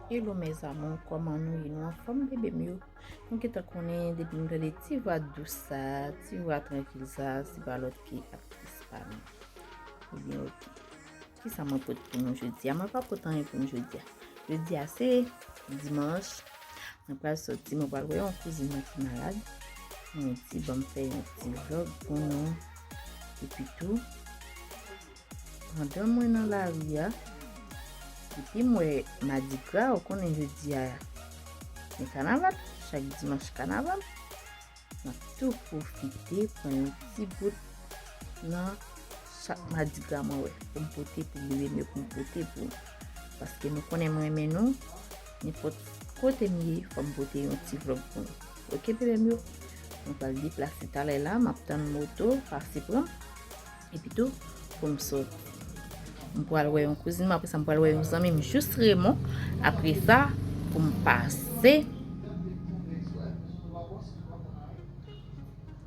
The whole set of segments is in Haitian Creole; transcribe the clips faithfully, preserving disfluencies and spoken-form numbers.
Hello mes amours, kòman nou ye? Nou anfòm, bebe m yo? Nou gentan konnen depi nou tande ti vwa dous sa, ti vwa trankil sa, se pa lòt ke aktris pa nou. Ebyen, oke. Kisa mwen pote pou nou jodi a? Mwen pa pote anyen pou nou jodi a. Jodi a se dimanch. Mwen pral sòti, mwen pral wè yon kouzin mwen ki malad. Mwen di, "Ban m fè yon ti vlòg pou nou." Epi tou, pandan mwen nan lari a, epi m wè madigra, ou konnen jodi a, men kanaval, chak dimanch kanaval. M ap tou pwofite pran yon ti bout nan chak madigra mwen wè pou m pote pou bebe m yo, pou m pote pou nou. Paske nou konnen m renmen nou, nenpòt kote m ye, fò m pote yon ti vlòg pou nou. Oke, bebe m yo? Mwen pral deplase talè la, m ap tann moto pase pran m. Epi tou, pou m sòti. M pral wè yon kouzin mwen, apre sa, m pral wè yon zanmi m, jis Raymond. Apre sa, pou m pase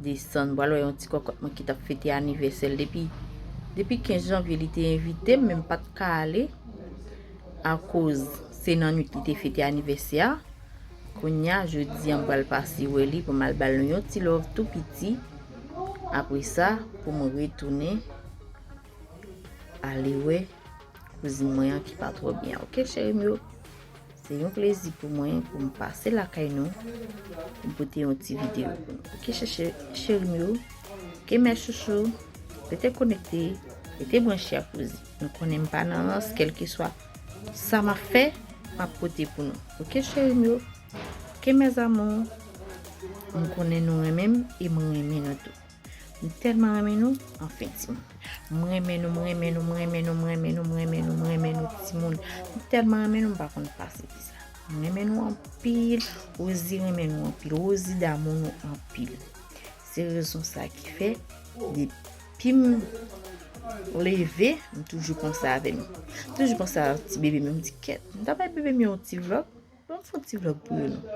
desann, m pral wè yon ti kòkòt mwen ki t ap fete anivèsè l depi, depi kenz janvye, li te envite m, men m pa t ka ale, akoz se nan nwit li te fete anivèsè a. Kounye a, jodi a, m pral pase wè li pou m al ba l yon ti love tou piti. Apre sa, pou m retounen ale wè kouzin mwen an ki pa twò byen. Oke, cheri m yo? Se yon plezi pou mwen pou m pase lakay nou, pou m pote yon ti videyo pou nou. Oke, chè-, chè-, cheri m yo? Oke, mè chouchou, rete konekte, rete branche ak Rosie. Nou konnen m pa nan rans, kèlkeswa sa m ap fè, m ap pote pou nou. Oke, cheri m yo? Oke, mes amours? M konnen nou renmen m e mwen renmen nou tou. M tèlman renmen nou, anfen, timoun. M renmen nou, m renmen nou, m renmen nou, m renmen nou, m renmen nou, m renmen nou, timoun. M tèlman renmen nou, m pa konn pase ki sa. M renmen nou anpil, Rosie renmen nou anpil, Rosie damou nou anpil. Se rezon sa ki fè, depi m leve, m toujou panse avè nou. M toujou panse a ti bebe m, m di, "Kèt, m ta bay bebe m yon ti vlòg." Bon, m fè yon ti vlòg pou yo, non.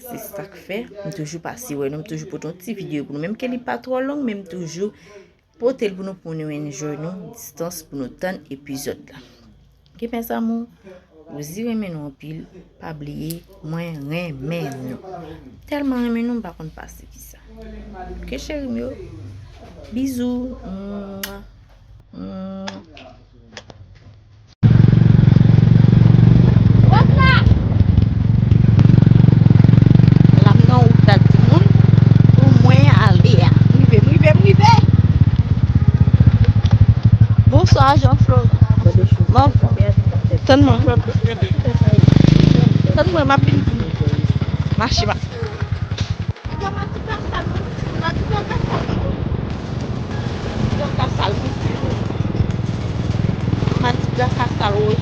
Se sa k fè, m toujou pase wè nou, m toujou pote yon ti videyo pou nou. Menm ke li pa twò long, men m toujou pote l pou nou, pou nou enjoy nou, distans pou nou tann epizòd la. Oke, mes amours, Rosie renmen nou anpil, pa bliye, mwen renmen nou. Tèlman renmen nou, m pa konn pase ki sa. Oke, cheri m yo? Bizou. Mwa. Mwa. Wòf la! La m nan wout la, timoun. Pou mwen ale a. M rive, m rive, m rive! Bonswa, Jean Florent. Bon, tann mwen. Tann mwen, m ap vin. Mache, m ap Madigra ka sal, wi. Madigra ka sal, wi.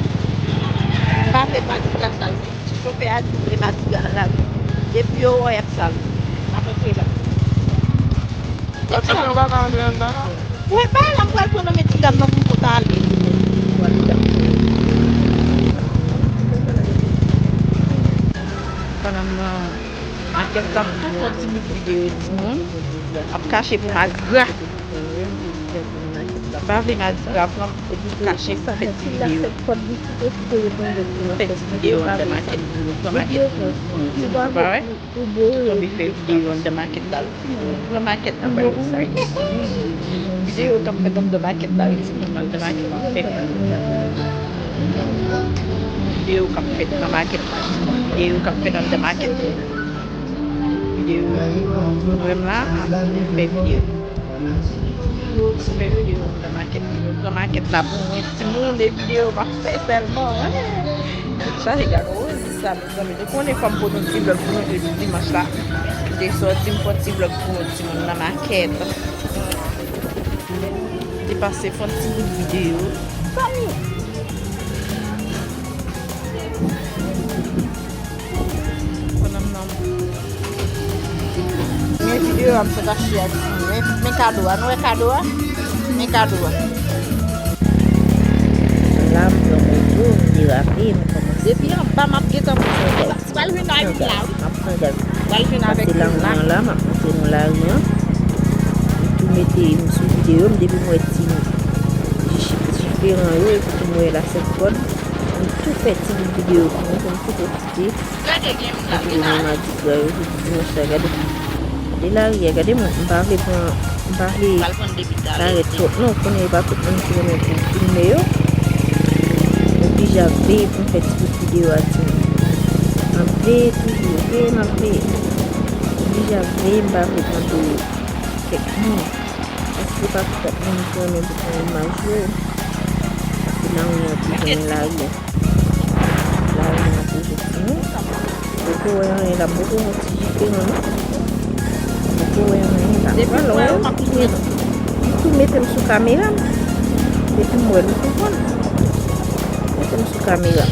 Pa vle madigra sal, wi. Ti chofè a di vle madigra la, wi. Depi yo wè y ap sal, wi. M ap antre la. Mwen pa la, m pral pran nan men ti dam nan pou m konn ale. Pandan m nan makèt la, m tou fè yon ti bout videyo, timoun. M ap kache pou madigra. M pa vle madigra pran m, se pou m kache pou fè ti videyo. Fè ti videyo anndan makèt. Pran makèt. Ou pa wè? Tonbe fè videyo anndan makèt la. Pran makèt nan bal sa. Videyo k ap fèt anndan makèt la, wi, timoun, anndan makèt la fè. Videyo k ap fèt nan makèt la, timoun. Videyo k ap fèt anndan makèt la. Videyo, ou wè m la, ap fè videyo. Fè videyo anndan makèt. Pran makèt la pou mwen, timoun, de videyo m ap fè sèlman. Chaje gade, wi, sa. Zanmi, nou konnen fò m pote yon ti vlòg pou nou jodi dimanch la. M te sòti, m fè yon ti vlòg pou nou timoun nan makèt. M te pase fè yon ti bout videyo. Zanmi! Pandan m nan. Men videyo a m fè kache a timoun. Men, men kado a. Nou wè kado a? Men kado a. La, m pran moto, m derape, m kòmanse. Depi anba, m ap gentan monte. Pral vin avèk la, wi. M ap pran gaz. Pral vin avèk la. Pase la, la, m ap monte nan lari an. M tou mete m sou videyo, m depi m wè ti diferan yo, epi m wè la sèt kòd, m tou Fè ti bout videyo pou nou, pou nou fè pwofite. Epi nou madigra yo, jodi dimanch la, gade. Gade lari a, gade mwen, m pa vle pran, m pa vle parèt twòp non, ou konnen e pa tout moun ki renmen pou filme yo. Oblije ap veye pou m fè ti bout videyo a, timoun. M ap veye toujou, oke, m ap veye. Oblije ap veye, m pa vle tande kèk moun. Paske se pa tout moun ki renmen pou pran imaj yo. Paske nan yon ti jan lari a. Lari a toujou timoun. Poko wè anyen la, poko wè yon ti diferan non. Poko wè anyen la. Depi m wè yo m ap filme. Li tou mete m sou kamera m. Depi m wè l, ou konprann. Mete m sou kamera m.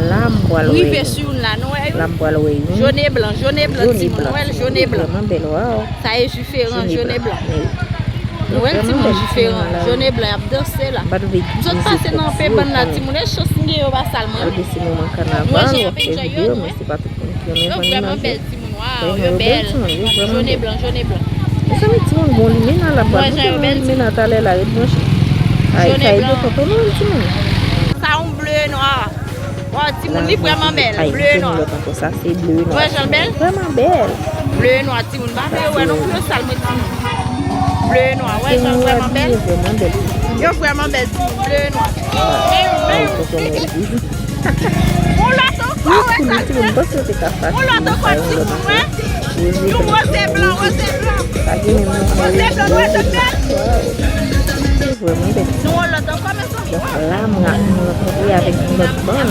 La m pral wè. Rive sou youn la, nou wè yo? La m pral wè youn. Jòn e blan, jòn e blan, timoun. Ou wè l, jòn e blan. Vrèman bèl, waw. Sa e diferan, jòn e blan. Nou wè l, timoun diferan. Jòn e blan, y ap danse la. M sot pase nan anpe bann la, timoun. E chans m gen yo pa sal mwen. Gade se moman kanaval, w ap fè videyo, men se pa tout moun ki renmen pran imaj yo. Timoun, waw, yo bèl. Jòn e blan, jòn e blan. Mezanmi, timoun, bon limena la, m pral montre nou limena talè la, ret branche. Ay, sa e de tonton nou, timoun. Sa yon ble nwa. Waw, timoun, li vrèman bèl. Ble nwa. Lòt ankò, sa se ble nwa. Wè jan l bèl? Vrèman bèl. Ble nwa, timoun. Pa vle yo wè non pou yo sal mwen, timoun. Ble nwa, wè jan l vrèman bèl. Yo vrèman bèl, timoun. Ble nwa. Ay, tonton Mèdi. Yon lòt ankò, wè sa. Yon lòt ankò, timoun, wè. Yon woze blan, woze blan. Woze blan, wè sa bèl. Vrèman bèl. Nou yon lòt ankò, mezanmi. Donk la, m ra-, m rankontre avèk yon lòt bann.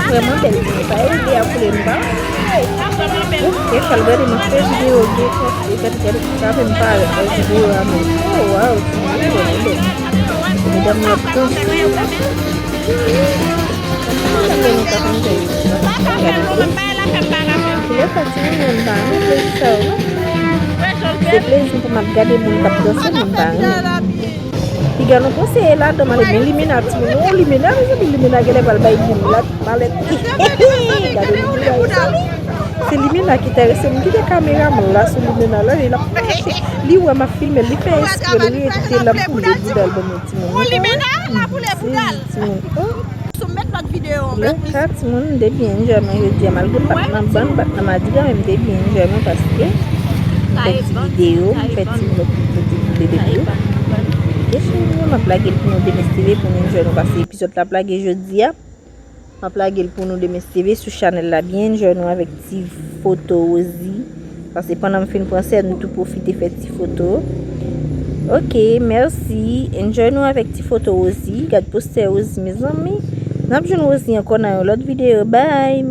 Vrèman bèl, timoun. Sa e ide a koule m ba. Ou fè l gade, m ap fè videyo, gen kòs, e gade, gade, sa fè m parèt nan videyo a, men. Oh, waw, timoun, vrèman bèl. Medam yo ap danse. Kilè sa timoun yo m pa renmen sa yo non. Se plezi pou m ap gade moun k ap danse, men m pa renmen. Piga nou konseye ladan m ale, men limena timoun, yon limena, mezanmi, limena genlè pral bay moun la malèt. Gade limena, mezanmi. Se limena ki enterese m. Kite kamera m la sou limena la, li ap mache. Li wè m ap filme, li fè espre, li rete l ap boule bouda l ban mwen timoun. Yon limena, l ap boule bouda l. Timoun, oh. Sou met lòt videyo an blòk. Lè sa timoun, m te byen enjoy mwen jodi a, malgre m pa t nan bann, m pa t nan madigra, men m te byen enjoy mwen paske m fè ti videyo, m fè ti vlòg pou ti videyo. Kesyon yo, m ap lage l pou nou demen, sere pou nou enjoy nou pase epizòd la ap lage jodi a. M ap lage l pou nou demen, sere sou chanèl la, byen enjoy nou avèk ti foto Rosie. Paske pandan m fin pran sè, nou tou pwofite fè ti foto. Ok, mèsi. Enjoy nou avèk ti foto Rosie. Gad postè Rosie, mezanmi. N ap jwenn Rosie ankò nan yon lòt videyo. Bye.